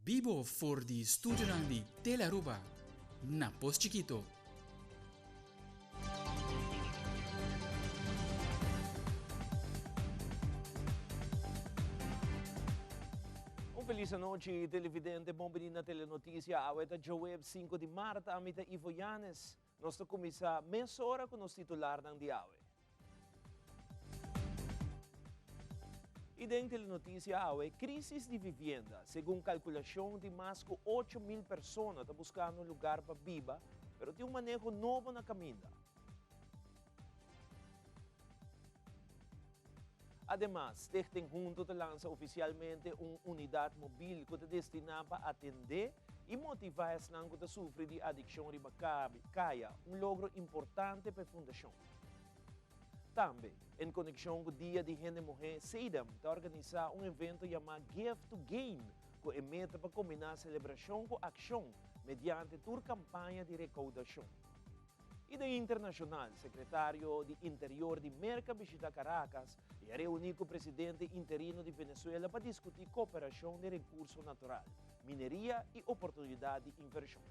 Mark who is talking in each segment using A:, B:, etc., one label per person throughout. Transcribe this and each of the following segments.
A: Bibo for di studionan di Telearuba na Pos Chikito.
B: Un feliz anochi televidente, bon bini na Telenoticia. Awe ta djoeb 5 di maart, ami ta Ivo Yanes. Nos ta kuminsá mesora ku nos titularnan di awe. I den Telenotisia awe, krísis di vivienda. Segun kalkulashon tin mas ku 8000 persona ta buskando un lugar pa biba, pero tin un maneho nobo na kaminda. Ademas, Stichting Hunto ta lansa ofisialmente un unidat mobil ku ta destiná pa atendé i motivá esnan ku ta sufri di adikshon riba kaya, un logro importante pa e fundashon. Tambe, en konekshon ku Dia di Hende Muhé, Sedam ta organisá un evento yamá Give to Gain ku e meta pa kombiná selebrashon ku akshon mediante tur kampaña di rekoudashon. I den internashonal, sekretario di Interior di Merka bishita Caracas i a reuní ku presidente interino di Venezuela pa diskutí kooperashon den rekurso natural, mineria i oportunidat di invershon.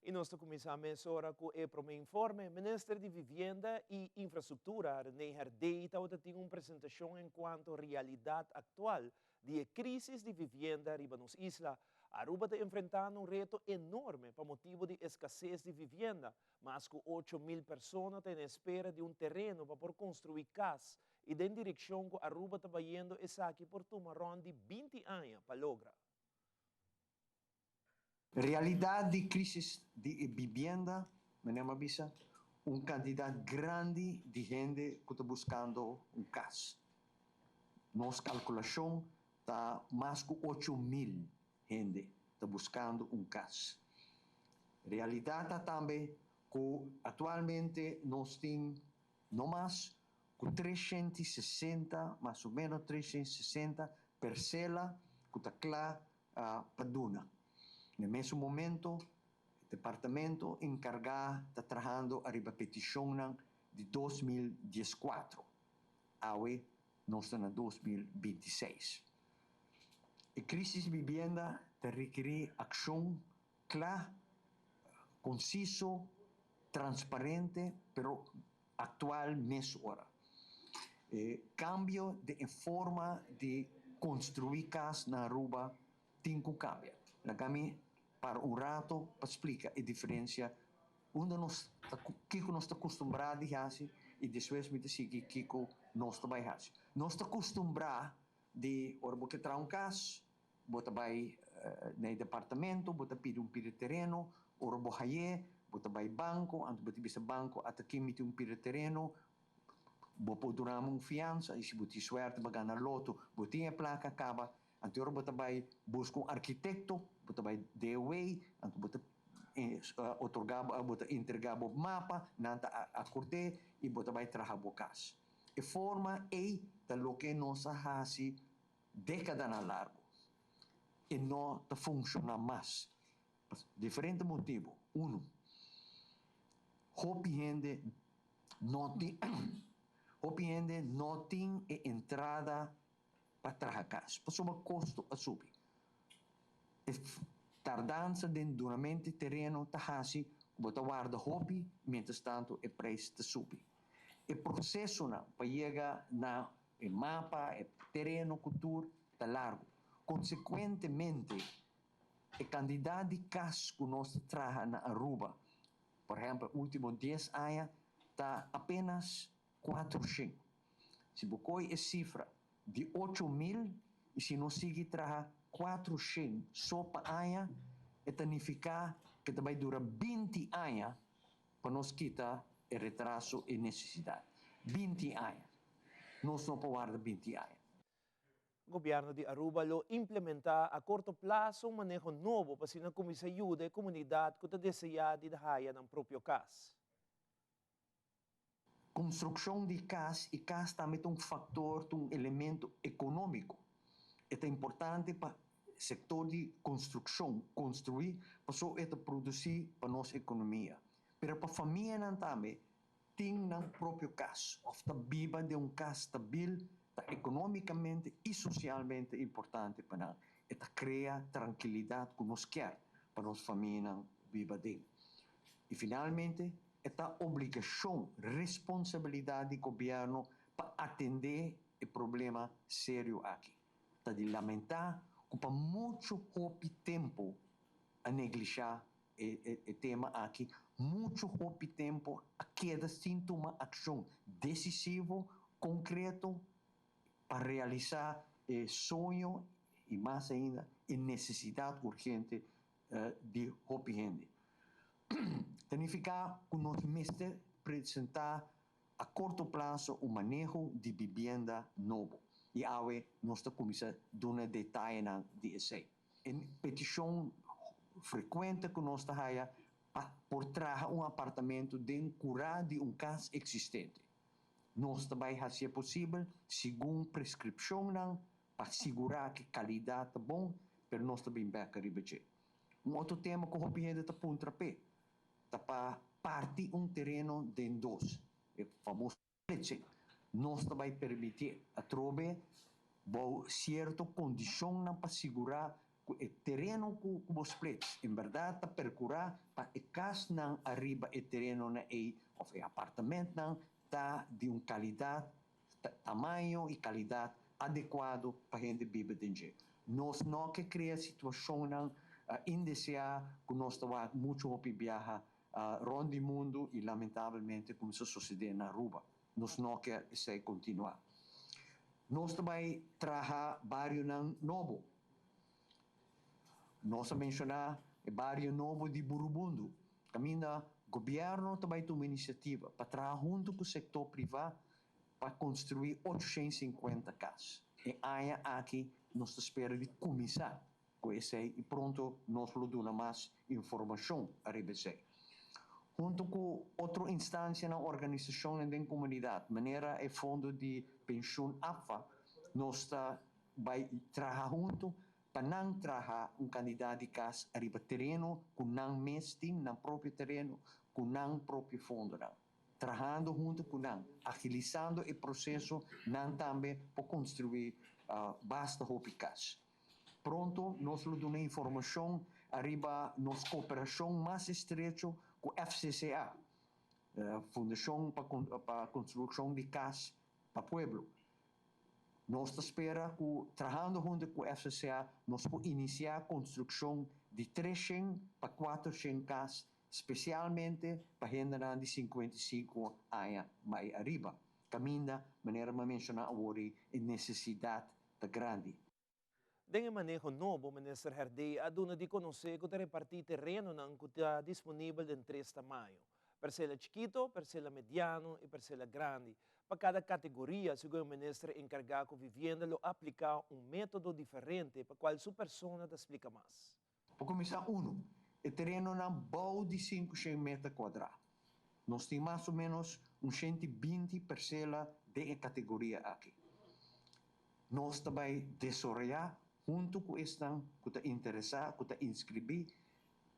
B: I nos ta kuminsá mesora ku e promé informe. Minister di Vivienda i Infrastruktura, René Herdé tabata tin un presentashon enkuanto realidat aktual di e krísis di vivienda riba nos isla. Aruba ta enfrentando un reto enorme pa motibu di eskases di vivienda. Mas ku 8000 persona ta en espera di un tereno pa por konstruí kas i den direkshon ku Aruba ta bayendo esaki por tuma rònt di 20 aña pa logra.
C: Realidat di krisis di e bibienda, manera mi a bisa, un kantidat grandi di hende ku ta buskando un kas. Nos kalkulashon ta mas ku 8000 hende ta buskando un kas. Realidat ta tambe ku aktualmente nos tin no mas ku 360, mas o menos 360 persela ku ta kla pa duna. Na e mesun momento, e departamento enkargá ta trahando ariba petishonnan di 2014. Awe nos ta na 2026. E krísis di bibienda ta rekerí akshon kla, konsiso, transparente, pero aktual mesora. E kambio den e forma di konstruí kas na Aruba tin ku kambia. Laga mi para un rato pa splika e diferensia unda nos ta kiko nos ta kustumbrá di hasi i despues mi ta sigui kiko nos ta bai hasi. Nos ta kustumbrá di ora bo ke traha un kas Bo ta bai na e departamento, bo ta pidi un pida tereno, ora bo hay'é, bo ta bai banko, anto bo ta bisa banko, ata aki mi tin un pida tereno, bo por duna mi un fiansa, i si bo tin suerte bo gana loto, bo tin e plaka kaba, anto ora bo ta bai buska un arkitekto, bo ta bai DOW, anto bo ta otorga bo, bo ta entrega bo mapa, nan ta akord'é i bo ta bai traha bo kas. E forma ei ta loke nos a hasi Dékadanan largu e no ta funshoná mas pa diferente motibu. Unu, hopi hende no tin hopi hende no tin e entrada pa traha kas pasobra kosto a subi. E tardansa den dunamento di tereno ta hasi ku bo ta warda hopi miéntras tantu e preis ta subi. E prosesonan pa yega na E mapa, e tereno ku tur ta largu. Konsekuentemente, e kantidat di kas ku nos ta traha na Aruba, por ehèmpel último dies aña, ta apénas 400. Si bo kohe e sifra di 8000 i si nos sigui traha 400 so pa aña, e ta nifiká ku e ta bai dura 20 aña pa nos kita e retraso e nesesidat. 20 aña. Nos no por warda 20 aña.
B: Gobierno di Aruba lo implementa a corto plazo un maneho nobo pa asina cuminsa yuda e comunidad cu ta desea di haya nan propio cas.
C: Construccion di cas y cas tambe ta un factor, ta un elemento economico. E ta importante pa sector di construccion construi pasobra e ta produci pa nos economia. Pero pa famianan tambe. Tin nan propio cas of ta biba den un cas stabil ta economicamente y socialmente importante pa nan. E ta crea trankilidad cu nos kier pa nos famianan biba den. Y finalmente e ta obligacion, responsabilidad di gobierno pa atende e problema serio aki. Ta di lamenta cu pa mucho hopi tempo a neglisha e tema aki, mucho hopi tempo a keda sin tuma accion decisivo, concreto pa realisa e soño y mas ainda e necesidad urgente di hopi hende. Ta nifica cu nos mester presenta a corto plazo un maneho di bibienda nobo y awe nos ta cuminsa duna detayenan di esey. E peticion frecuente cu nos ta haya pa por traha un apartamento den cura di un cas existente. Nos ta bay haci'e posibel segun prescripcionnan pa sigura cu calidad ta bon, pero nos ta bin bek ariba dje. Un otro tema cu hopi hende ta puntra p'e ta pa parti un tereno den dos, e famoso splitsing. Nos ta bay permiti'e atrobe bou cierto condicionnan pa sigura cu e tereno cu bo splits en berdad ta percura pa e casnan ariba e terenonan ey of e apartamentnan ta di un calidad, tamaño y calidad adecuado pa hende biba den dje. Nos no ke crea situacionnan indesea cu nos ta wak mucho hopi biaha rond di mundo y lamentablemente cuminsa sucede na Aruba. Nos no ke esey continua. Nos ta bay traha barionan nobo. Nos a menciona e bario nobo di Burubundu, caminda gobierno ta bay tuma iniciativa pa traha hunto cu sector priva pa construi 850 cas. E aña aki nos ta spera di cuminsa cu esey y pronto nos lo duna mas informacion ariba esey. Hunto cu otro instancianan, organisacionnan den comunidad, manera e fondo di pensioen APFA, nos ta bay traha hunto pa nan traha un cantidad di cas ariba tereno cu nan mes tin, nan propio tereno, cu nan propio fondonan. Trahando hunto cu nan, agilisando e proceso, nan tambe por construi basta hopi cas. Pronto nos lo duna informacion ariba nos cooperacion mas estrecho cu FCCA, Fundacion pa Construccion di Cas pa Pueblo. Nos ta spera cu trahando hunto cu FCCA nos por inicia construccion di 300 pa 400 cas specialmente pa hendenan di 55 aña bay ariba. Caminda, manera mi a menciona awor, e necesidad ta grandi.
B: Den e maneho nobo, Minister Herdé a duna di conoce cu ta reparti terenonan cu ta disponibel den tres tamaño: percela chikito, percela mediano y percela grandi. Pa cada categoria, segun e minister encarga cu vivienda, lo aplica un metodo diferente, pa cual su persona ta splica mas.
C: Pa cuminsa uno, e terenonan bou di 500 meter cuadra. Nos tin mas o menos un 120 percela den e categoria aki. Nos ta bay desaroya hunto cu esnan cu ta interesa, cu ta inscribi,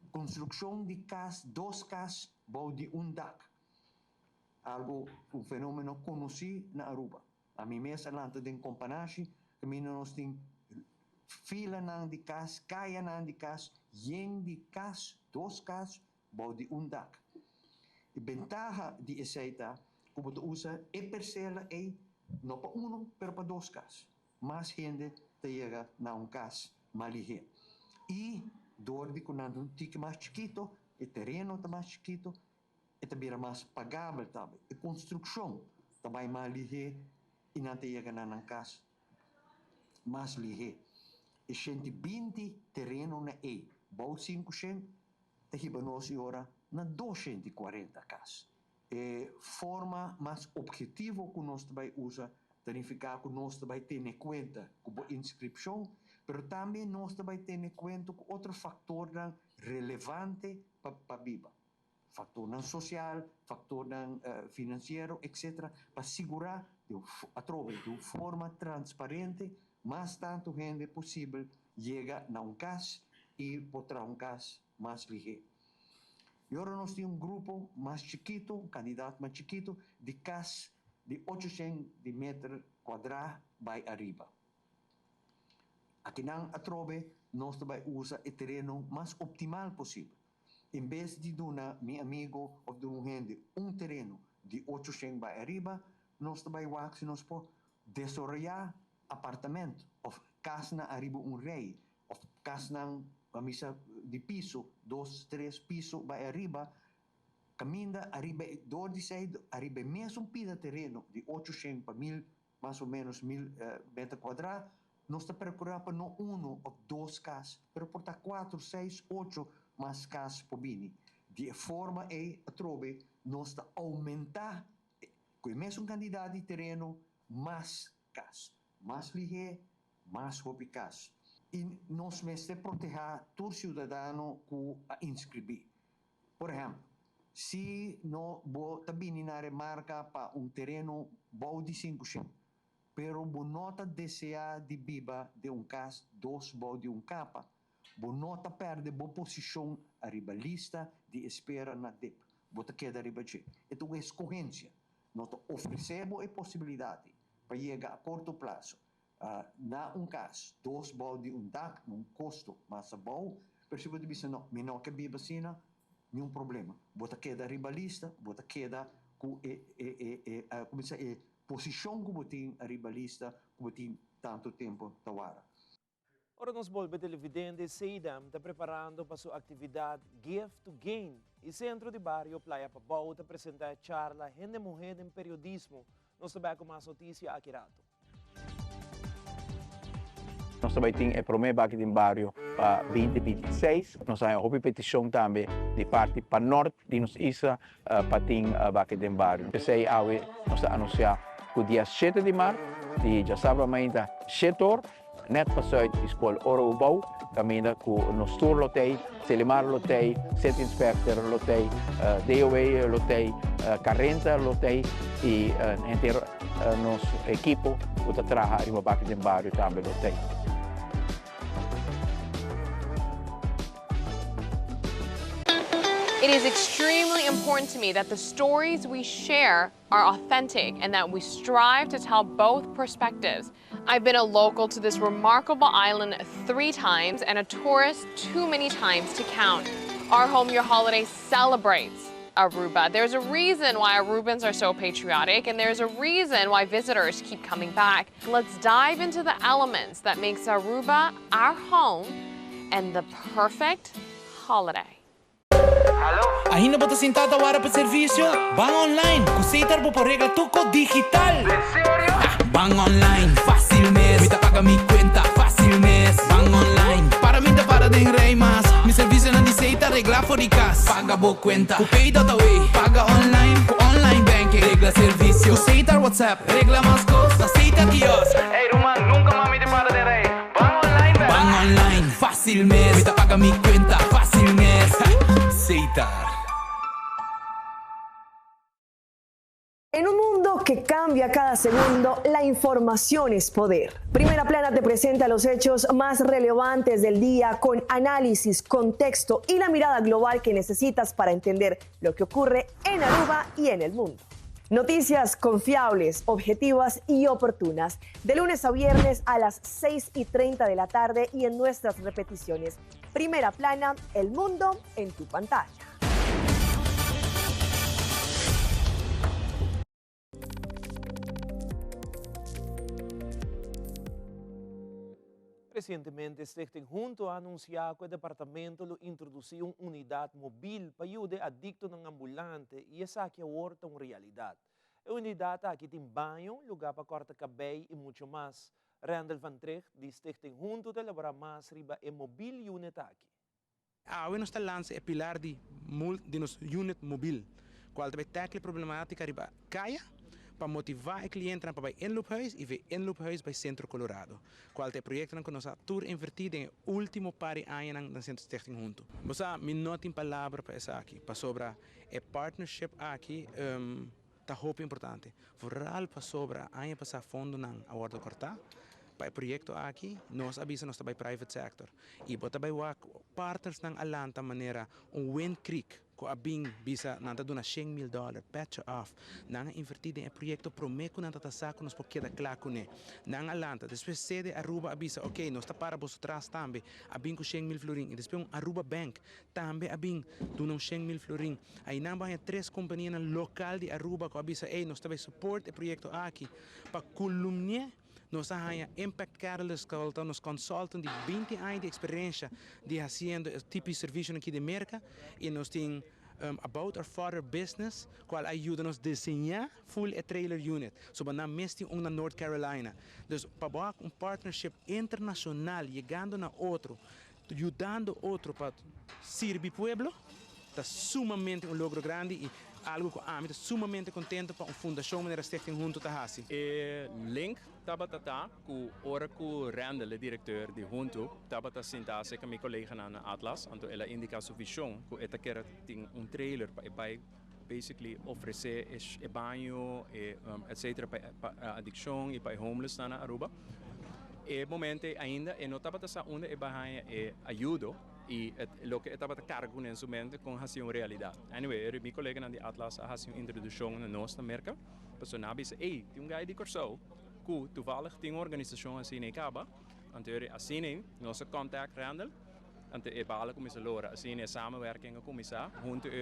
C: construccion di cas, dos cas bou di un dak. Algo, un fenomeno conoci na Aruba. Ami mes a lanta den Companashi, caminda nos tin filanan di cas, cayanan di cas, yen di cas, dos cas bou di un dak. E bentaha di esey ta cu bo ta usa e percela ey no pa uno, pero pa dos cas. Mas hende ta yega na un cas mas lihe. Y door di cu nan ta un tiki mas chikito, e tereno ta mas chikito, e ta bira mas pagabel tambe. E construccion ta bay mas lihe y nan ta yega na nan cas mas lihe. E 120 tereno na ey, bou 500, ta hiba nos y ora na 240 cas. E forma mas obhetivo cu nos ta bay usa ta nifica cu nos ta bay tene cuenta cu bo inscripcion, pero tambe nos ta bay tene cuenta cu otro factornan relevante pa biba. Factornan social, factornan financiero, etc. Pa sigura atrobe di un forma transparente mas tanto hende posibel yega na un cas y por traha un cas mas lihe. I ora nos tin un grupo mas chikitu, un kantidat mas chikitu di kas di ochoshen di meter kuadrá bai ariba. Akinan atrobe nos ta bai usa e tereno mas optimal posibel. En bes di duna mi amigo of duna un hende un tereno di ochoshen bai ariba, nos ta bai wak si nos por desaroyá apartamento of kasnan ariba un rei of kasnan pa misa di piso, dos, tres piso bai ariba, kaminda ariba e dor di sei ariba e mesun pida tereno di ochoshen pa mil mas o menos mil meter kuadrá, nos ta perkurá pa no unu òf dos kas, pero por ta kuater, seis, ocho mas kas por bini. Di e forma ei atrobe nos ta oumentá ku e mesun kantidat di tereno mas kas, mas lihé, mas hopi kas. I nos mester protehá tur siudadano ku a inskribí. Por ehèmpel, si no bo ta bini na remarka pa un tereno bou di sinku shen, pero bo no ta deseá di biba den un kas dos bou di un kapa, bo no ta pèrdè bo posishon ariba lista di espera na dip. Bo ta keda riba dje. E ta un eskohensia. No ta ofresé bo e posibilidat pa yega a korto plaso Na un kas, dos bou di un dak, na un kosto mas abou, pero si bo ta bisa no, mi no ke biba asina, niun problema. Bo ta keda riba lista, bo ta keda ku e e e e ku mi sa e posishon ku bo tin ariba lista ku bo tin tantu tempu ta wara.
B: Ora nos bolbe televidente, Seidam ta preparando pa su actividad Give to Gain y Centro di Bario Playa Pabou ta presenta e charla Hende Muhe den Periodismo. Nos ta bek cu mas noticia aki rato.
D: Nos ta bai tin e promé baki den bario pa binti binti seis. Nos a haña hopi petishon tambe di parti panort di nos isla pa tin baki den bario. P'esei awe nos ta anunsiá ku dia shete di mart di djasabra mainta shete or nèt pa sùit di skol Oro Ubou kaminda ku nos tur lo tei, Selimar lo tei, City Inspector lo tei, DOW lo tei, Carenta lo tei i henter nos ekipo ku ta traha riba baki den bario tambe lo tei.
E: It is extremely important to me that the stories we share are authentic and that we strive to tell both perspectives. I've been a local to this remarkable island three times and a tourist too many times to count. Our Home Your Holiday celebrates Aruba. There's a reason why Arubans are so patriotic and there's a reason why visitors keep coming back. Let's dive into the elements that makes Aruba our home and the perfect holiday.
A: Ainda bo ta sintá ta wara pa servisio? Ban online! Ku Setar bo por regla tur kos digital! Den serio? Ban online, fásil mes! Mi ta paga mi kuenta, fásil mes! Ban online, para mi ta para den rei mas! Mi servisionan di Setar reglá for di kas! Paga bo kuenta ku Pay.awe! Paga online ku online banking! Regla servisio ku Setar WhatsApp! Regla mas kos na Setar kiosk! Ey ruman, nunka mas mi ta para den rei! Ban online bèk! Ban online, fásil mes! Mi ta paga mi kuenta, fásil mes! Setar.
F: En un mundo que cambia cada segundo, la información es poder. Primera Plana te presenta los hechos más relevantes del día con análisis, contexto y la mirada global que necesitas para entender lo que ocurre en Aruba y en el mundo. Noticias confiables, objetivas y oportunas. De lunes a viernes a las 6 y 30 de la tarde y en nuestras repeticiones. Primera plana, el mundo en tu pantalla.
B: Resientemente Stichting Hunto a anunsiá ku e departamento lo introdusí un unidat mobil pa yuda e adiktonan ambulante i esaki awor ta un realidat. E unidat aki tin baño, lugá pa kòrta kabei i mucho mas. Randall van Trigt di Stichting Hunto ta elaborá mas riba e mobil unit aki.
G: Awe nos ta lansa e pilar di di nos unit mobil, cual ta bay tackle e problematica riba caya pa motiva e clientenan pa bay inloophuis y via inloophuis bay Centro Colorado, cual ta e proyectonan cu nos a tur inverti den e ultimo par di añanan den Centro Stichting Hunto. Bo sa, mi no tin palabra pa esaki, pasobra e partnership aki ta hopi importante, vooral pasobra aña pasa fondonan a wordo corta. Pa e proyecto aki, nos a bisa nos ta bay private sector. Y bo ta bay wak partners nan a lanta manera un Wind Creek cu a bin bisa nan ta duna 100 mil dollar, petje af. Nan a inverti den e proyecto prome cu nan ta sa cu nos por keda cla cune. Nan a lanta. Despues Cede Aruba a bisa, ok, nos ta para boso tras tambe. A bin cu 100 mil florin. Y despues un Aruba Bank tambe a bin duna un 100 mil florin. Ey nan bay tres compania nan local di Aruba cu a bisa, hey, nos ta bay support e proyecto aki. Pa culminá nos a haya Impact Catalyst, cu ta nos consultant di 20 aña di experiencia di haciendo e tipo di servicio aki di Merca y nos tin About Our Father Business, cual a yuda nos diseña full e trailer unit. So nan mes tin un na North Carolina. Dus pa un partnership internacional yegando na otro, yudando otro pa sirbi pueblo, ta sumamente un logro grandi y algo cu ami ta sumamente contento pa un fundacion manera Stichting Hunto ta hasi.
H: E link tabata ta cu ora cu Randall, e director di Hunto, tabata sinta cu mi colega na Atlas, anto el a indica su vision, cu e ta kier tin un trailer pa bay basically ofrece e baño, e, etc. pa adiccion y pa homeless na Aruba. E momento ainda e no tabata sa unda e bay haya e ayudo y loke e tabata carga den su mente con haci un realidad. Anyway, mi colega di Atlas a haci un introduccion na nos na Merca. Paso nan a bisa, hey, tin un guy di Corsou, cu toevallig tin un organisacion asina caba. Anto asina, nos a contact Randall, anto e bala cuminsa lora, asina e samenwerking cuminsa, hunto cu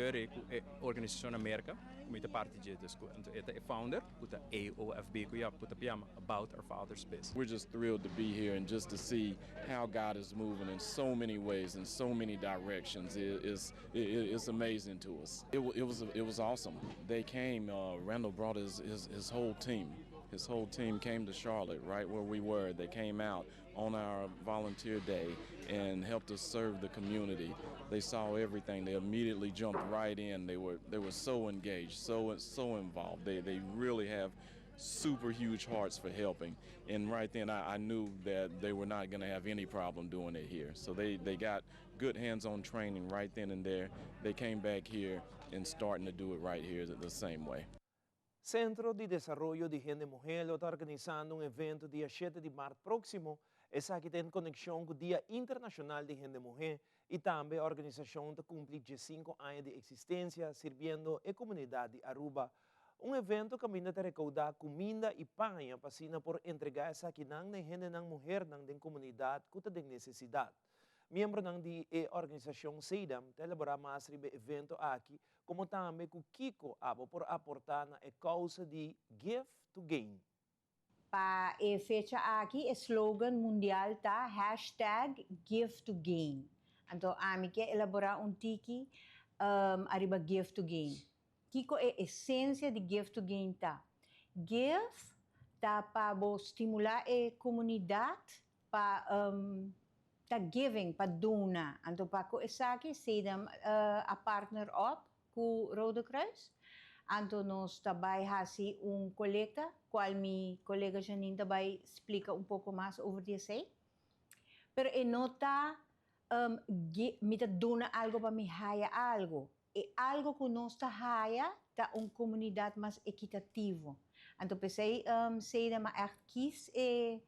H: e organisacion na Merca, cu ta parti di dus, anto e e founder, cu ta AOFB, cu ya, cu ta yama About Our Father's Business.
I: We're just thrilled to be here and just to see how God is moving in so many ways, in so many directions. It's amazing to us. It was awesome. They came, Randall brought his whole team. His whole team came to Charlotte, right where we were. They came out on our volunteer day and helped us serve the community. They saw everything. They immediately jumped right in. They were so engaged, so involved. They really have super huge hearts for helping. And right then I knew that they were not going to have any problem doing it here. So they got good hands-on training right then and there. They came back here and starting to do it right here the same way.
B: Centro di Desaroyo di Hende Muhe ta organisando un evento dia 7 di maart proximo. Esaki tin conexion cu e Dia Internacional di Hende Muhe y tambe e organisacion ta cumpli 5 aña di existencia sirbiendo e comunidad di Aruba. Un evento cu ta recauda cuminda y paña pa asina por entrega esaki na hende muhe den comunidad cu tin necesidad. Miembro di e organisacion CEDAM ta elabora mas riba e evento aki, como tambe cu kico abo por aporta na e causa di Give to Gain.
J: Pa e fecha aki, e slogan mundial ta #GiveToGain. Anto, ami kier elabora un tiki ariba Give to Gain. Kico e esencia di Give to Gain ta? Give ta pa bo stimula e comunidad pa ta giving, pa duna. Anto pa cu esaki, CEDAM a partner up cu Rode Kruis. Anto nos ta bay hasi un colecta, cual mi colega Janine ta bay splica un poco mas over di esey. Pero e no ta mi ta duna algo pa mi haya algo. E algo cu nos ta haya ta un comunidad mas equitativo. Anto p'esey CEDAM a echt kies e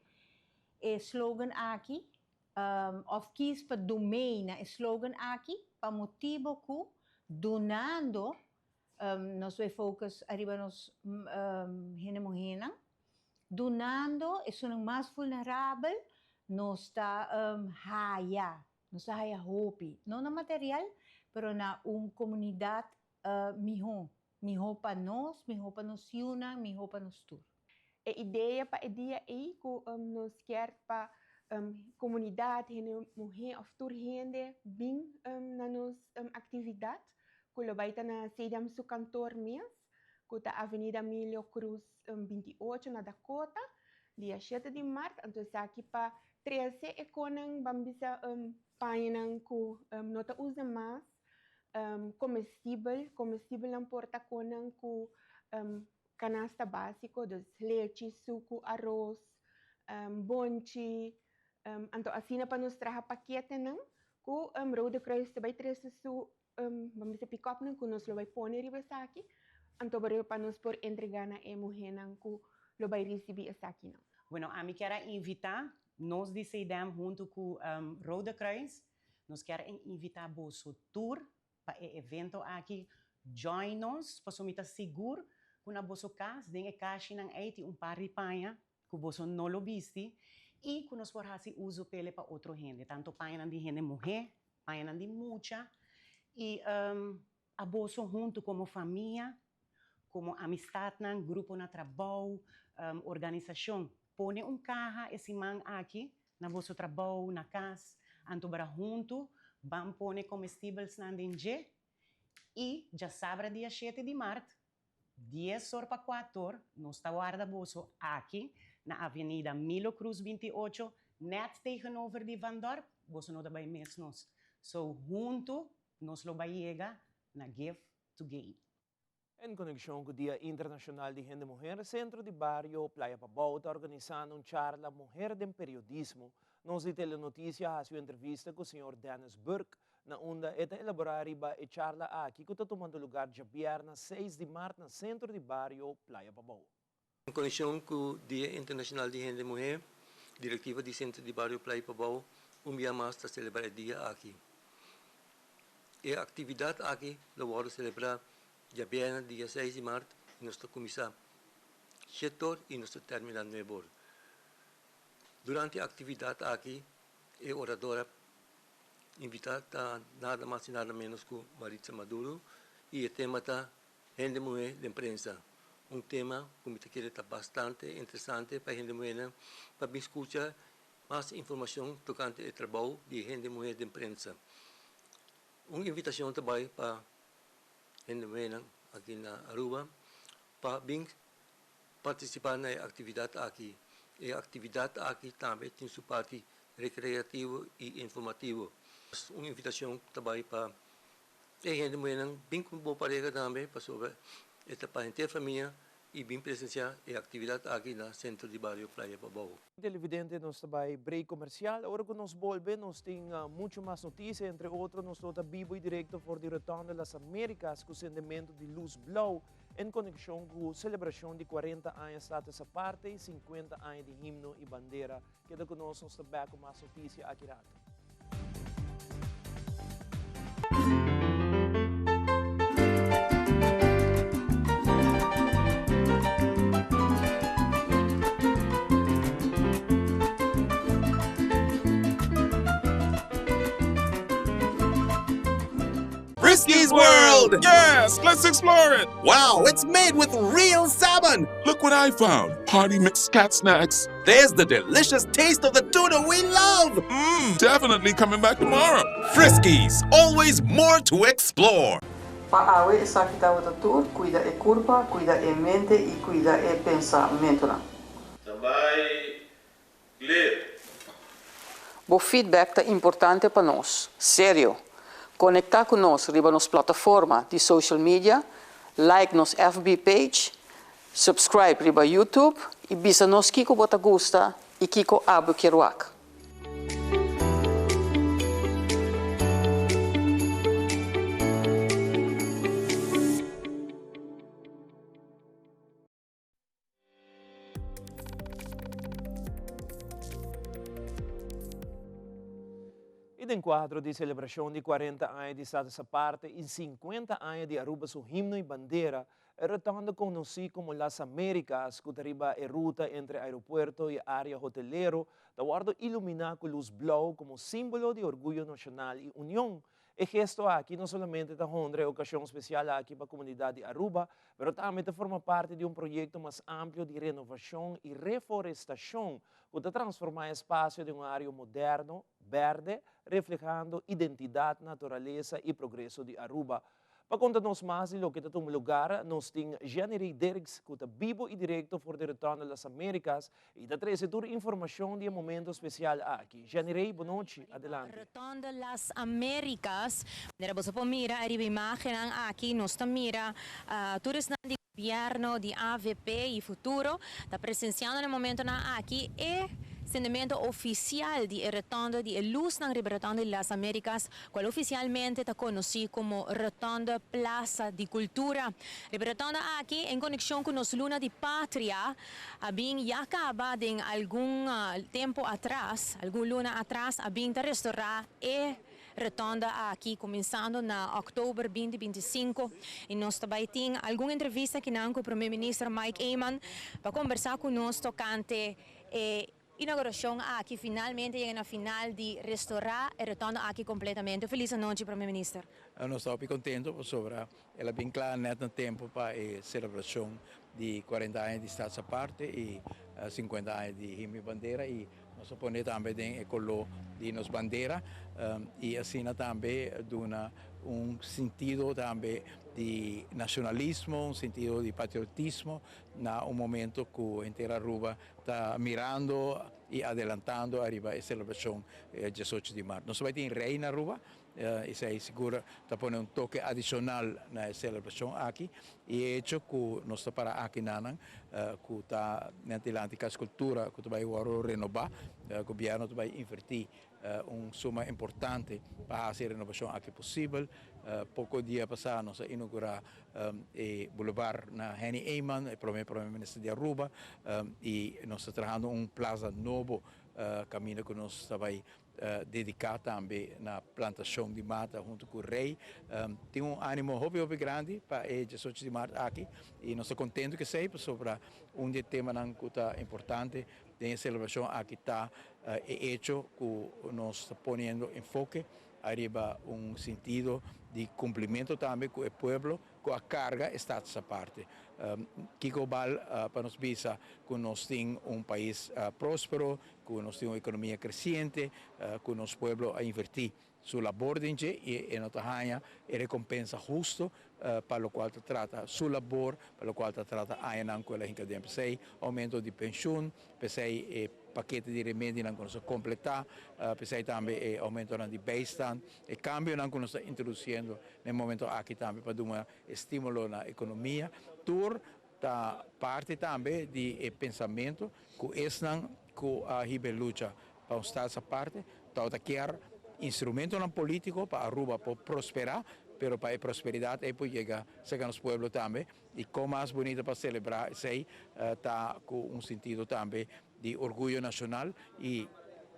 J: slogan aki, of kies pa domein e slogan aki, pa motibo cu dunando nos bay focus ariba nos hende muhenan, dunando esunnan mas vulnerabel, nos ta haya hopi, no na material, pero na un comunidad miho, miho pa nos, miho pa nos yiunan, miho pa nos tur.
K: E idea pa e dia ey cu nos kier pa comunidad, hende muhe of tur hende bin na nos actividad, cu lo bay ta na CEDAM su kantoor mes, cu ta Avenida Emilio Cruz 28 na Dakota, dia 7 di maart. Anto aki pa 13 e conan ban bisa pañanan cu no ta usa mas, comestibel, comestibel nan por ta conan cu canasta basico, dus lechi, suco, aros, bonchi, anto asina pa nos traha paketenan cu Rode Kruis bay trece su ban bisa pick-up nan cu nos lo bay pone riba esaki, anto pa nos por entrega na e muhenan cu lo bay ricibi esaki nan.
L: Bueno, ami kier a invita nos di CDM hunto cu Rode Kruis, nos kier a invita boso tur pa e evento aki. Join nos, paso mi ta sigur cu na boso cas den e cashinan ey tin un par di paña cu boso no lo bisti y cu nos por haci uzo p'ele pa otro hende, tanto pañanan di hende muhe, pañanan di mucha y a boso hunto como famia, como amistadnan, grupo na trabou, organisacion. Pone un caha e siman aki na boso trabou, na cas, anto bara hunto ban pone comestibelsnan den dje y djasabra dia shete di mart Dies or pa kuator nos ta warda boso aki na Avenida Milo Cruz 28, net tegenover di Van Dorp, boso no ta bai mes nos. So huntu nos lo bai yega na Give to Gain.
B: En konekshon ku Dia Internashonal di Hende Muher, Sentro di Bario Playa Pabou ta organisando un charla Muher den Periodismo. Nos di Telenoticia a hasi un entrevista ku señor Dennis Burke, na unda e ta elaborá riba e charla aki ku ta tumando lugar djabièrnè seis di mart na Sentro di Bario Playa Pabou.
M: En konekshon ku Dia Internashonal di Hende Muhé, direktiva di Sentro di Bario Playa Pabou un bia mas ta selebrá e dia aki. E aktividat aki lo wòrdu selebrá djabièrnè dia seis di mart i nos ta kuminsá shete or i nos ta terminá nuebe or. Durante e aktividat aki e oradora Invitá ta nada mas i nada ménos ku Maritza Maduro i e tema ta Hende muhé den prensa. Un tema ku mi ta kere ta bastante interesante pa hende muhénan pa bin skucha mas informashon tokante e trabou di hende muhé den prensa. Un invitashon ta bai pa hende muhénan aki na Aruba pa bin partisipá na e aktividat aki. E aktividat aki tambe tin su parti rekreativo i informativo. Un invitashon ta bai pa e hende muhénan bin ku bo pareha tambe pasobra e ta pa henter famia i bin presensiá e aktividat aki na Sentro di Bario Playa Pabou.
B: Televidente nos ta bai break comercial. Ora cu nos bolbe nos tin mucho mas noticia, entre otro nos lo ta bibo y directo for di Rotonde Las Americas cu sendemento di luz blauw en conexion cu celebracion di 40 aña Status Aparte y 50 aña di Himno y Bandera. Keda cu nos, nos ta back cu mas noticia aki rato.
N: Friskies World! Yes, let's explore it! Wow, it's made with real salmon! Look what I found! Party mix cat snacks. There's the delicious taste of the tuna we love! Mmm, definitely coming back tomorrow. Friskies, always more to explore!
O: Pa awe esaki tabata tur, cuida e curpa, cuida e mente y cuida e pensamentonan.
P: Standby, clear.
O: Bo feedback ta importante pa nos. Serio! Conecta cu nos riba nos plataforma di social media, like nos FB page, subscribe riba YouTube y bisa nos kico bo ta gusta y kico abo kier wak.
B: Y den cuadro di celebracion di 40 aña di Status Aparte y 50 aña di Aruba su himno y bandera, e rotonde conoci como Las Americas, cu ta riba e ruta entre aeropuerto y area hotelero, ta wordo ilumina cu luz blauw como simbolo di orguyo nacional y union. E gesto aki no solamente ta honra e ocasion special aki pa comunidad di Aruba, pero tambe ta forma parti di un proyecto mas amplio di renovacion y reforestacion cu ta transforma e espacio den un area moderno, berde, reflehando identidad, naturalesa y progreso di Aruba. Pa konta nos mas di loke ta tuma lugar, nos tin Jeannery Dirks ku ta bibo i direkto for di Retorno Las Americas i ta trese tur informashon di e momento spesial aki. Jeannery, bonochi, adelante.
Q: Rotonde Las Americas. Manera boso por mira ariba imagennan aki nos ta mira tur esnan di gobierno di avp y Futuro ta presenciando na e momentonan aki e. sendemento oficial di e rotonde di e luznan riba rotonde di Las Americas, cual oficialmente ta conoci como Rotonde Plaza di Cultura. Riba e rotonde aki, en conexion cu nos Luna di Patria, a bin ya caba den algun tempo atras, algun luna atras, a bin ta restora e rotonde aki cuminsando na october binti 25 y nos ta bay tin algun entrevista akinan cu Prome Minister Mike Eman pa combersa cu nos tocante e inauguracion aki. Finalmente yega na final di restora e rotonde aki completamente. Feliz anochi, Prome Minister.
D: Nos ta hopi contento pasobra el a bin cla net na tempo pa e celebracion di 40 aña di Staats Aparte y 50 aña di Himno y Bandera y nos a pone tambe den e color di nos bandera y asina tambe duna un sentido tambe di nacionalismo, un sentido di patriotismo na un momento cu henter Aruba ta mirando y adelantando ariba e celebracion 18 di maart. Nos ta bay tin Rey na Aruba. Esei sigur ta pone un toke adicional na e celebracion aki y e hecho cu nos ta para aki nanan cu ta net dilanti Cas Cultura cu ta bay worde renoba, gobierno ta bay inverti un suma importante pa haci e renobacion aki posibel. Poco dia pasa nos a inaugura e boulevard na Henny Eman, e prome prome minister di Aruba y nos ta trahando un plaza nobo caminda cu nos ta bay dedica tambe na plantacion di mata hunto cu Rey. Tin un animo hopi hopi grandi pa e 18 di maart aki y nos ta contento cu esey pasobra un di e temanan cu ta importante den e celebracion aki ta e hecho cu nos ta poniendo enfoke ariba un sentido di cumplimento tambe cu e pueblo cu a carga e Status Aparte. Kico bal pa nos bisa cu nos tin un pais prospero, cu nos tin un economia creciente, cu nos pueblo a inverti su labor den dje y e no ta haya e recompensa husto pa locual ta trata su labor, pa locual ta trata añanan cu el a hinca den. P'esey aumento di pensioen, p'esey e pakete di remedinan cu nos a completa, p'esey tambe e aumentonan di bijstand, e cambionan cu nos ta introduciendo na e momento aki tambe pa duna estimulo na economia, tur ta parti tambe di e pensamento cu esnan cu a hiba e lucha pa un Staats Aparte tabata kier instrumentonan politico pa Aruba por prospera, pero pa e prosperidad ey por yega cerca nos pueblo tambe y con mas bunita pa celebra esey ta cu un sentido tambe di orguyo nacional y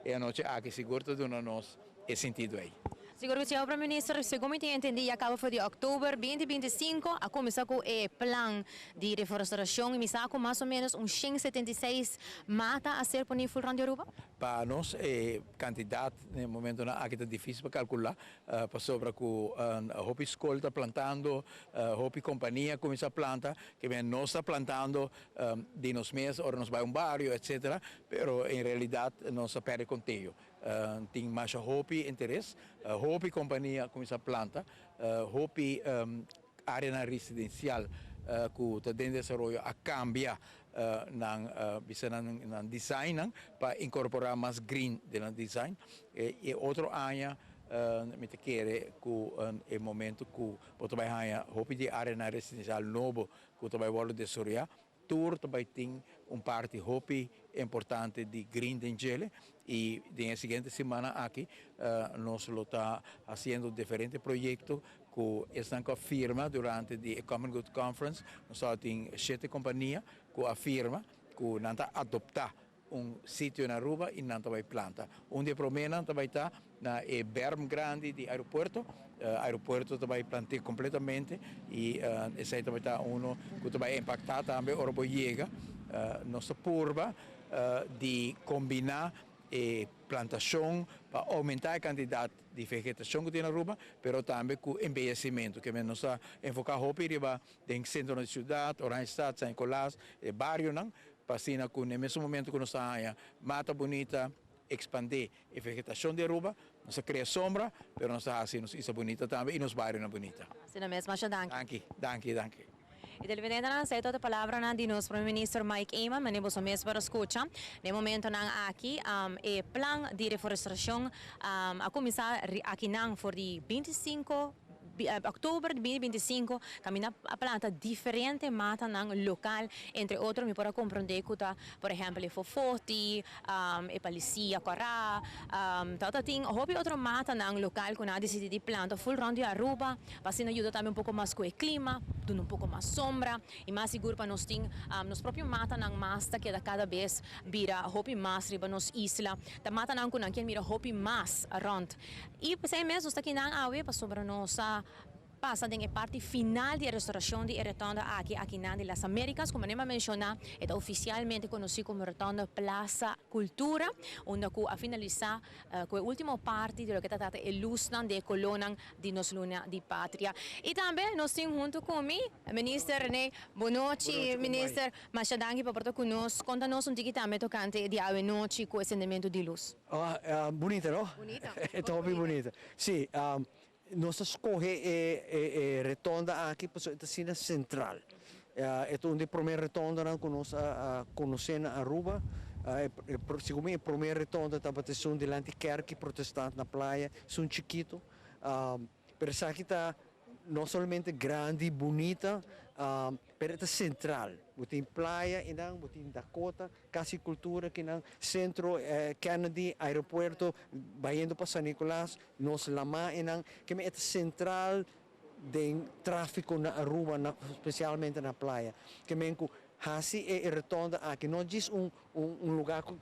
D: e anochi aki sigur ta duna nos e sentido ey.
Q: Sigur cu señor Prome Minister, segun mi tin entendi ya caba for di october 2025 a cuminsa cu e plan di reforestacion y mi sa cu mas o menos un 176 mata a ser poni full rond di Aruba?
D: Pa nos e cantidad na e momentonan aki ta dificil pa calcula pasobra cu hopi scol ta plantando, hopi compania a cuminsa planta, ke men nos ta plantando di nos mes ora nos bai un bario etcetera, pero en realidad nos a perde conteo. Tin masha hopi interes, hopi compania a cuminsa planta, hopi areanan residencial cu ta den desaroyo a cambia nan bisa nan designnan pa incorpora mas green den nan design. E otro aña mi ta kere cu e momento cu bo ta bai haña hopi di areanan residencial nobo cu ta bai wordo desaroya, tur ta bai tin un parti hopi importante di green den djele y den e siguiente simannan aki nos lo ta haciendo diferente proyecto cu esnan cu a firma durante di e Common Good Conference. Nos tabatin shete compania cu a firma cu nan ta adopta un sitio na Aruba y nan ta bay planta. Un di e promenan ta bay ta na e berm grandi di aeropuerto. Aeropuerto ta bay plant'é completamente y esey ta bay ta uno cu ta bay impacta tambe ora bo yega. Nos ta purba di combina e plantacion pa aumenta e cantidad di vegetacion cu tin na Aruba, pero tambe cu embeyecimento. Ke men nos ta enfoca hopi riba den centronan di ciudad, Oranjestad, San Nicolas, e barionan, Pa asina ku n'e mesun momento ku nos ta haña mata bunita, ekspandé e vegetashon di Aruba, nos ta krea sombra, pero nos ta hasi nos isla bunita tambe i nos barionan bunita.
Q: Asina mes, masha danki.
D: Danki, danki, danki.
Q: E televidentenan, esei ta e palabranan di nos Prome Minister Mike Eman, manera boso mes por a skucha. Na e momentonan aki, e plan di reforestacion a kuminsá akinan for di 25. October di 2025 caminda a planta diferente matanan local, entre otro mi por a comprende cu ta por ehempel e fofoti, e palicia cora, tabata tin hopi otro matanan local cu nan a dicidi di planta full rond di Aruba pa asina yuda tambe un poco mas cu e clima, duna un poco mas sombra y mas sigur pa nos tin nos propio matanan mas ta keda cada bes bira hopi mas riba nos isla. Ta matanan cu nan kier mira hopi mas rond. Y p'esey mes nos ta kinan awe pasobra nos a pasa den e parti final di e restauracion di e rotonda aki akinan di Las Americas. Como Nema a menciona, e ta oficialmente conoci como Rotonda Plaza Cultura, unda cu a finalisa cu e ultimo parti di loke ta trata e luznan di e colornan di nos luna di patria. Y tambe nos tin hunto cu mi Minister Rene. Bonochi, Minister. Masha danki pa por ta cu nos. Conta nos un tiki tambe tocante di awe nochi cu e sendemento di luz.
R: Ah, bunita no?
Q: Bunita.
R: E ta hopi bunita. Si, nos a scoge e retonda aki pasobra e ta asina central. E ta un di e prome retondanan cu nos a conoce na Aruba. Segun mi e prome retonda tabata esun dilanti kerki protestant na playa, esun chikito. Pero esaki ta no solamente grandi, bunita, pero e ta central. Bo tin playa einan, bo tin Dakota, Cas di Cultura akinan, Centro Kennedy, Aeropuerto, bayendo pa San Nicolas, nos lama einan. Keme e ta central den trafico na Aruba, na specialmente na playa. Kemen cu haci e rotonda aki no djis un un lugar cu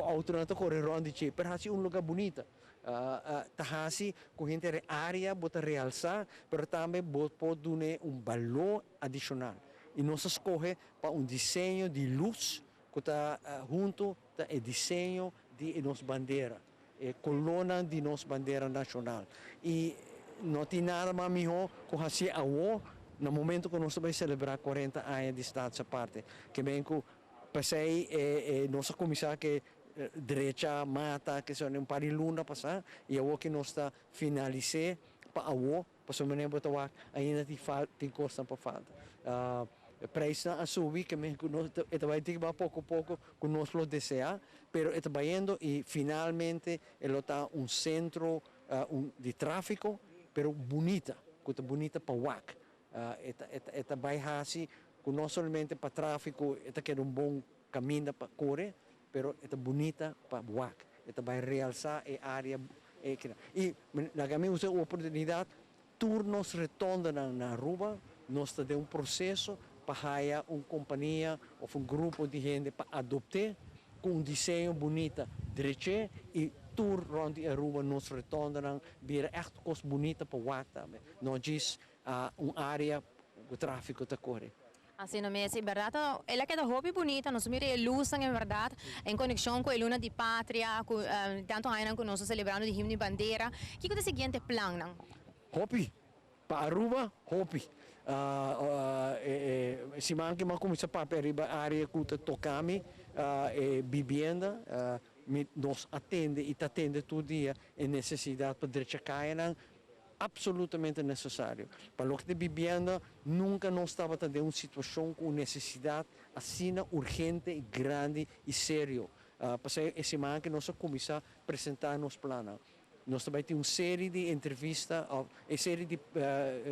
R: autonan ta core rond di dje, pero haci un lugar bunita. Ta hasi ku henter e área bo ta realsá, pero tambe bo por dun'é un balor adishonal. I nos a skohe pa un diseño di lus ku ta huntu ta e diseño di e nos bandera, e kolónan di nos bandera nashonal. I no tin nada mas mihó ku hasié awor na momento ku nos ta bai selebrá kuarenta aña di Status Aparte. Ke men ku p'esei nos a kuminsá ku e drecha mata ke son un par di luna pasá y awor ke nos ta finalis'é pa awor pasobra manera bo ta wak ainda tin fal tin kosnan pa falta. Prijsnan a subi ke men ku nos e ta bai tin ba poko poko ku nos lo deseá pero e ta bayendo y finalmente e lo ta un sentro un di tráfiko pero bunita ku ta bunita pa wak. E ta e ta bai hasi ku no solamente pa tráfiko e ta keda un bon Caminda pa core, pero e ta bunita pa wak. E ta bay realsa e area e kina. Y laga mi usa e oportunidad, tur nos retondanan na Aruba, nos ta den un proceso pa haya un compania of un grupo di hende pa adopte cu un diseño bunita dreche y tur rond di Aruba nos retondanan bira echt cos bunita pa wak tambe, no djis un area cu trafico ta core.
Q: Asina mes, en berdad el a keda hopi bunita, nos mira e lusnan en berdad en conexion cu e luna di patria, cu tanto añanan cu nos ta celebrando di himno y bandera. Kico ta e siguiente plannan?
R: Hopi! Pa Aruba, hopi! E siman aki mi a cuminsa papia riba area cu ta toca mi, e bibienda. Mi, nos a tende y ta tende tur dia e necesidad pa drecha cayanan. Absolutamente necesario. Pa loke ta bibienda, nunca nos tabata den un situacion cu un necesidad asina urgente y grandi y serio. Pasey e siman aki nos a cuminsa presenta nos plannan. Nos ta bay tin un serie di entrevista of e serie di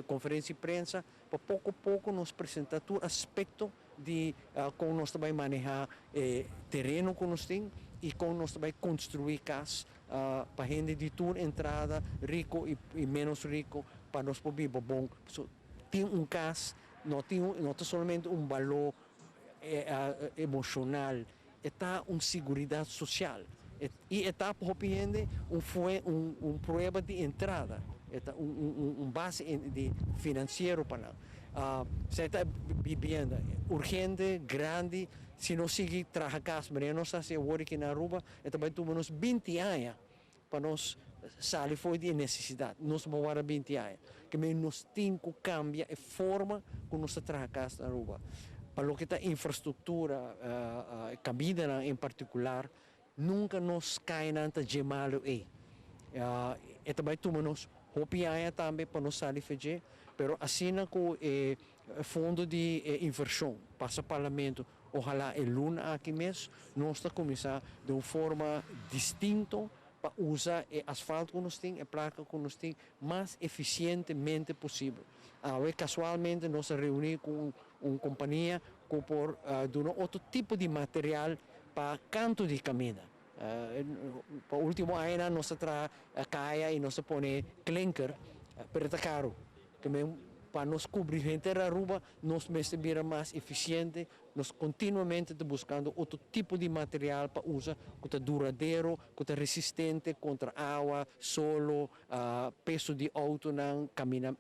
R: conferencia di prensa pa poco poco nos presenta tur aspecto di con nos ta bay maneha e tereno cu nos tin y con nos ta bay construi cas pa hende di tur entrada, rico y menos rico, pa nos por biba bon. Pasobra tin un cas no tin no ta solamente un balor emocional, e ta un siguridad social y e ta pa hopi hende un fue un prueba di entrada, e ta un base di financiero pa nan. Esei ta bibienda urgente, grandi, si nos sigui traha cas manera nos ta haci awor aki na Aruba, E ta bai tuma nos binti aña pa nos sali for di e nesesidat. Nos no por warda binti aña. Ke mei nos tin ku kambia e forma ku nos ta traha kas na Aruba. Pa loke ta infrastruktura, kamindanan en partikular, nunka nos kayanan ta dje malu ei. E ta bai tuma nos hopi aña tambe pa nos sali for dje, pero asina ku e fondo di invershon pasa parlamento, Ojalá e luna aki mes nos ta kuminsá den un forma distinto. pa usa e asfalt ku nos tin, e plaka ku nos tin, mas efisientemente posibel. Awe kasualmente nos a reuní ku un kompania ku por duna otro tipo di material pa kantu di kaminda. Pa último añanan nos a traha kaya i nos a pone klinker, pero ta karu. Pa nos kubri henter Aruba nos mester bira mas efisiente. Nos kontinuamente ta buskando otro tipo di material pa usa ku ta duradero, ku ta resistente kontra awa, solo, peso di outonan, kamina,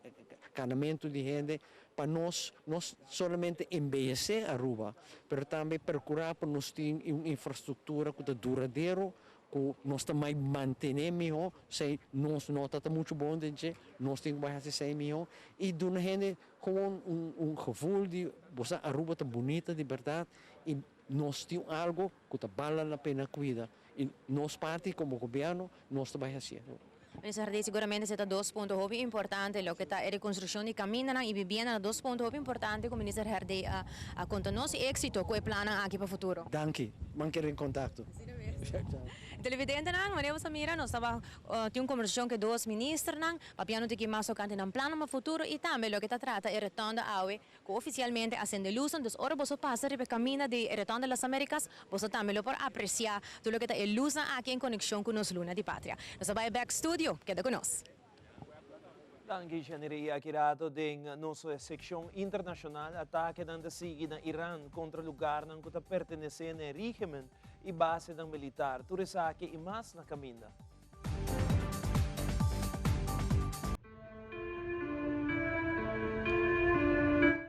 R: kanamentu di hende, pa nos no solamente embeyesé Aruba, pero tambe perkurá pa nos tin un infrastruktura ku ta duradero, ku nos ta mai mantené mihó, esei nos no ta ta muchu bon den dje, nos tin ku bai hasi esei mihó i duna hende Gewoon un un gevoel di bo sa Aruba ta bunita di berdad y nos tin un algo cu ta bala la pena cuida y nos parti como gobierno nos ta bay hacié.
Q: Minister Hardé, siguramente esei ta dos punto hopi importante, loke ta e reconstruccion di camindanan y bibiendanan, dos punto hopi importante cu Minister Hardé a conta nos y exito cu e plannan aki pa futuro.
R: Danki, man keda en contacto.
Q: Asina mes. Televidentenan, manera bo sa mira nos taba tin un conversacion cu e dos ministernan. Papiando tiki mas tokante nan plannan pa futuro i tambe loke ta trata e retònda awe ku ofisialmente a sende lusnan. Dus ora boso pasa riba e kaminda di e Retònda Las Americas, boso tambe lo por apresiá tur loke ta e lusnan aki en konekshon ku nos Luna di Patria. Nos a bai bèk studio. Keda ku nos.
B: Danki Shanirei. Aki rato den nos sekshon internashonal, atakenan ta sigui na Iran kontra lugarnan ku ta pertenesé na e rígimen i basenan militar. Tur esaki i mas na kaminda.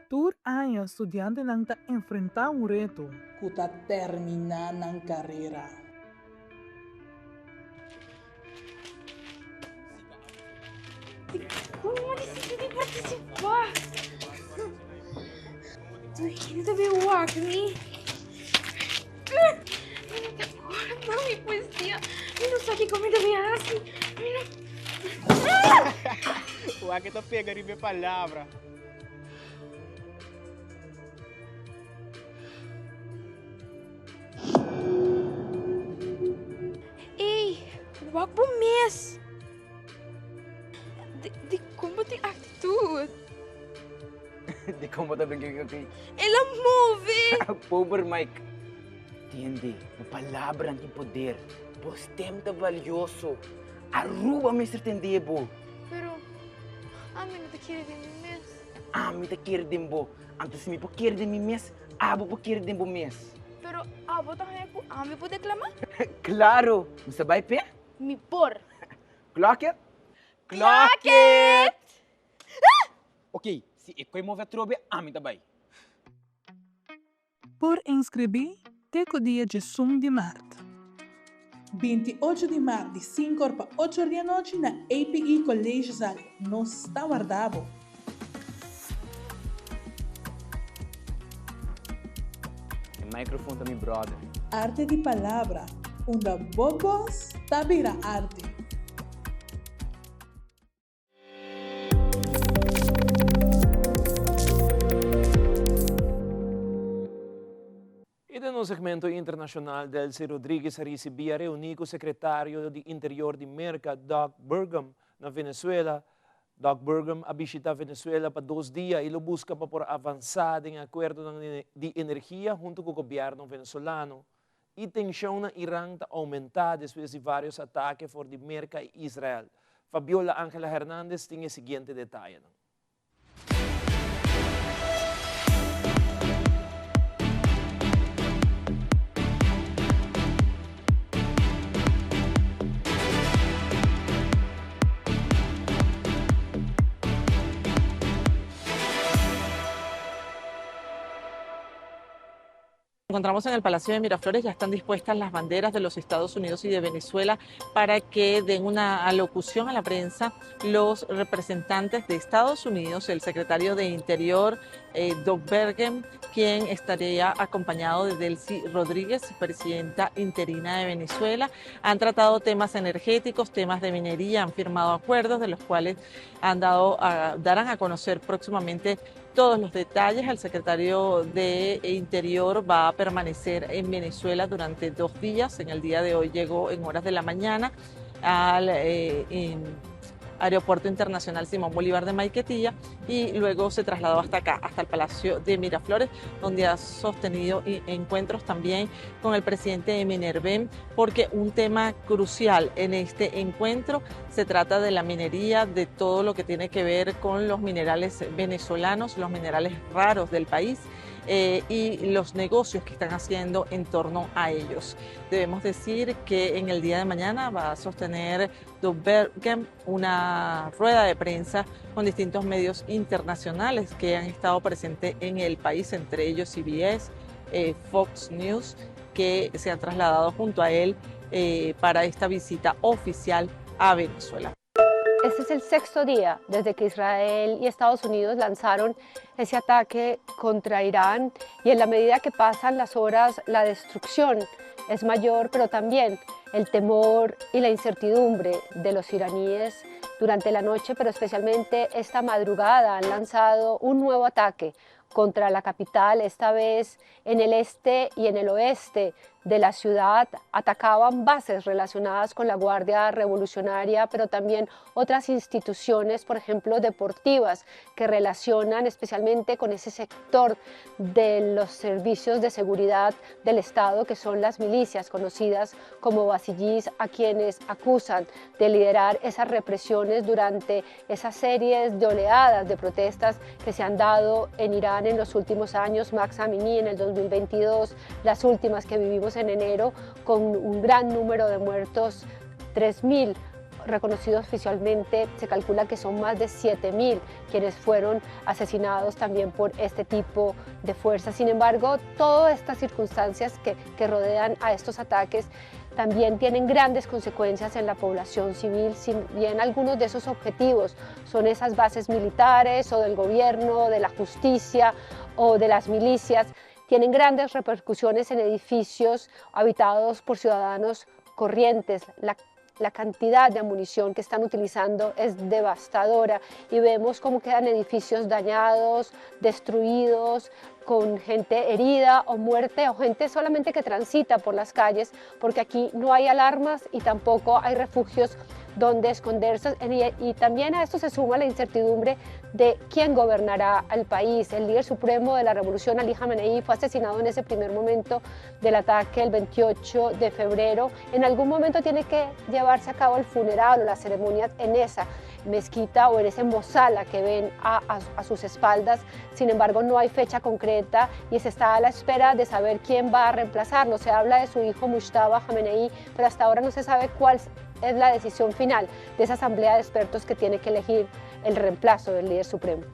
S: Tur aña studiantenan ta enfrentá un reto.
T: Ku ta terminá nan karera.
U: Como disidí di partisipá? Tur hende ta bin wak mi. Mi no ta corda mi poesia. Mi no sa kico mi ta bin haci. Mi no.
G: Wak e ta pega riba e palabra.
U: Ey, wak bo mes. Di, dikon bo tin actitud?
V: Dikon bo ta brinca aki?
U: El a move!
V: Pober Mike. Tende, bo palabranan tin poder. Bo stem ta valioso. Aruba mester tende bo.
U: Pero, ami no ta kere den mi mes.
V: Ami ta kere den bo. Anto si mi por kere den mi mes, abo por kere den bo mes.
U: Pero abo ta haña ku ami por deklamá?
V: Klaro! Mi sa bai p'e?
U: Mi por.
V: Clock it!
U: Clock it!
V: Ok, si e koe move atrobe, ami ta bai.
S: Por inskribí te ku dia djesun di mart.
T: 28 di mart di sinku or pa ocho or di anochi na APE Collegezaal. Nos ta warda bo!
V: E microphone ta mi brother.
T: Arte di palabra, unda bo bos ta bira arte.
B: I den nos segmento internashonal Delcy Rodriguez a risibí a reuní ku sekretario di Interior di Merka Doug Burgum na Venezuela. Doug Burgum a bishita Venezuela pa dos dia i lo buska pa por avansá den e akuerdonan di energia huntu ku gobièrnu venezolano. E tenshon na Iran ta oumentá despues di vários atake for di Merka i Israel. Fabiola Angela Hernandez tin e siguiente detayenan.
W: Encontramos en el Palacio de Miraflores, ya están dispuestas las banderas de los Estados Unidos y de Venezuela para que den una alocución a la prensa los representantes de Estados Unidos, el secretario de Interior, eh, Doug Bergen, quien estaría acompañado de Delcy Rodríguez, presidenta interina de Venezuela. Han tratado temas energéticos, temas de minería, han firmado acuerdos de los cuales han dado darán a conocer próximamente todos los detalles. El secretario de Interior va a permanecer en Venezuela durante dos días. En el día de hoy llegó en horas de la mañana. al eh, Aeropuerto Internacional Simón Bolívar de Maiquetía y luego se trasladó hasta acá, hasta el Palacio de Miraflores, donde ha sostenido encuentros también con el presidente de Minervén, porque un tema crucial en este encuentro se trata de la minería, de todo lo que tiene que ver con los minerales venezolanos, los minerales raros del país. Eh, y los negocios que están haciendo en torno a ellos. Debemos decir que en el día de mañana va a sostener Bergen una rueda de prensa con distintos medios internacionales que han estado presentes en el país, entre ellos CBS, eh, Fox News, que se han trasladado junto a él eh, para esta visita oficial a Venezuela.
A: Este es el sexto día desde que Israel y Estados Unidos lanzaron ese ataque contra Irán y en la medida que pasan las horas la destrucción es mayor, pero también el temor y la incertidumbre de los iraníes durante la noche, pero especialmente esta madrugada han lanzado un nuevo ataque contra la capital, esta vez en el este y en el oeste de la ciudad atacaban bases relacionadas con la Guardia Revolucionaria, pero también otras instituciones, por ejemplo, deportivas, que relacionan especialmente con ese sector de los servicios de seguridad del Estado, que son las milicias conocidas como basillís, a quienes acusan de liderar esas represiones durante esas series de oleadas de protestas que se han dado en Irán en los últimos años, Max Amini en el 2022, las últimas que vivimos en enero con un gran número de muertos, 3.000 reconocidos oficialmente, se calcula que son más de 7.000 quienes fueron asesinados también por este tipo de fuerzas. Sin embargo, todas estas circunstancias que, que rodean a estos ataques también tienen grandes consecuencias en la población civil, si bien algunos de esos objetivos son esas bases militares o del gobierno, de la justicia o de las milicias, tienen grandes repercusiones en edificios habitados por ciudadanos corrientes. La, la cantidad de munición que están utilizando es devastadora y vemos cómo quedan edificios dañados, destruidos, con gente herida o muerte o gente solamente que transita por las calles, porque aquí no hay alarmas y tampoco hay refugios donde esconderse. Y, también a esto se suma la incertidumbre de quién gobernará al país. El líder supremo de la revolución, Ali Khamenei, fue asesinado en ese primer momento del ataque el 28 de febrero. En algún momento tiene que llevarse a cabo el funeral o la ceremonia en esa mezquita o en ese mozala que ven a, a, sus espaldas. Sin embargo, no hay fecha concreta y se está a la espera de saber quién va a reemplazarlo. Se habla de su hijo Mujtaba Khamenei, pero hasta ahora no se sabe cuál es la decisión final de esa asamblea de expertos que tiene que elegir el reemplazo del líder supremo.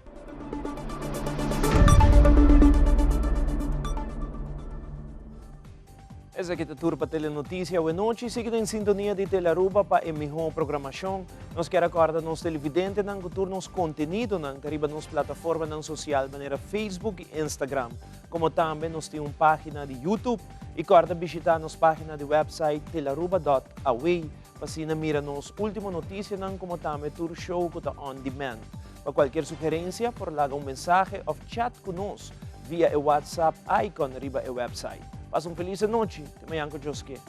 B: Esaki ta tur pa Telenoticia awe nochi. Sigui den sintonia di Telearuba pa e miho programacion. Nos kier a corda nos televidentenan cu tur nos contenidonan ta riba nos plataformanan social manera Facebook y Instagram. Como tambe nos tin un pagina di YouTube y corda bishita nos pagina di website telearuba dot aw pa asina mira nos ultimo noticianan como tambe tur show cu ta on demand. Pa cualkier sugerencia por laga un mensahe of chat cu nos via e WhatsApp icon riba e website. Pasa un feliz anochi, te mañan cu Dios ke.